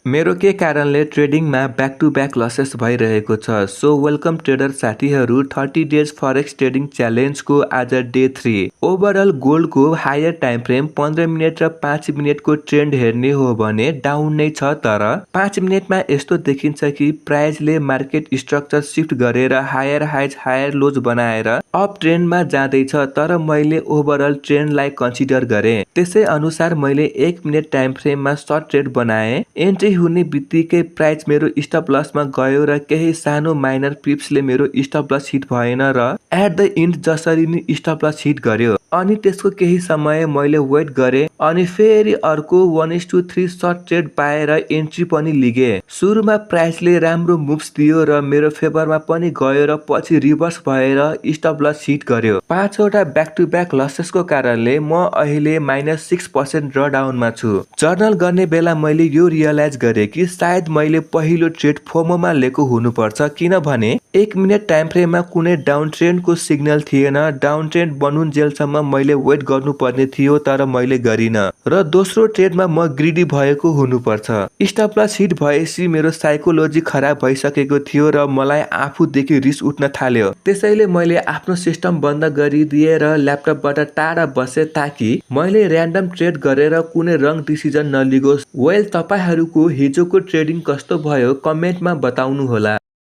मेरो के कारणले ट्रेडिङमा ब्याक टु ब्याक लसेस भइरहेको छ। सो वेलकम ट्रेडर साथीहरू, 30 डेज फरेक्स ट्रेडिङ च्यालेन्जको आज डे 3। ओभरअल गोल्डको हायर टाइम फ्रेम 15 मिनेट र 5 मिनेटको ट्रेन्ड हेर्ने हो भने डाउन नै छ, तर 5 मिनेटमा यस्तो देखिन्छ कि प्राइसले मार्केट स्ट्रक्चर शिफ्ट गरेर हायर हाइज हायर लोज बनाएर अप ट्रेन्डमा जाँदैछ। तर मैले ओभरअल ट्रेन्डलाई कन्सिडर गरेँ, त्यसै अनुसार मैले 1 मिनेट टाइम फ्रेममा सर्ट ट्रेड बनाएँ। एन्ट्री हुने बित्तिकै प्राइस मेरो स्टप लसमा गयो र केही सानो माइनर पिप्सले मेरो स्टप लस हिट भएन र एट द इन्ड जसरी नि स्टप लस हिट गर्यो। अनि त्यसको केही समय मैले वेट गरेँ अनि फेरि अर्को 1:3 सर्ट ट्रेड पाएर एन्ट्री पनि लिगे। सुरुमा प्राइसले राम्रो मुभ्स दियो र मेरो फेभरमा पनि गयो र पछि रिभर्स भएर स्टप लस हिट गर्यो। 5 वटा ब्याक टु ब्याक लसेसको कारणले म अहिले -6% ड्र डाउनमा छु। जर्नल गर्ने बेला मैले यो रियलाइज गरे कि सायद मैले पहिलो ट्रेड फोमोमा लिएको हुनुपर्छ, किनभने 1 मिनेट टाइम फ्रेममा कुनै डाउन ट्रेन्डको सिग्नल थिएन। डाउन ट्रेन्ड बनुन्जेलसम्म मैले वेट गर्नुपर्ने थियो, तर मैले गरिन र दोस्रो ट्रेडमा म ग्रिडी भएको हुनुपर्छ। स्टप लस हिट भएपछि मेरो साइकोलोजी खराब भइसकेको थियो र मलाई आफूदेखि रिस उठ्न थाल्यो। त्यसैले मैले आफ्नो सिस्टम बन्द गरिदिए र ल्यापटपबाट टाढा बसे ताकि मैले र्यान्डम ट्रेड गरेर कुनै रङ डिसिजन नलिगोस्। वेल, तपाईहरूको हिजोको ट्रेडिङ कस्तो भयो कमेन्टमा बताउनु होला।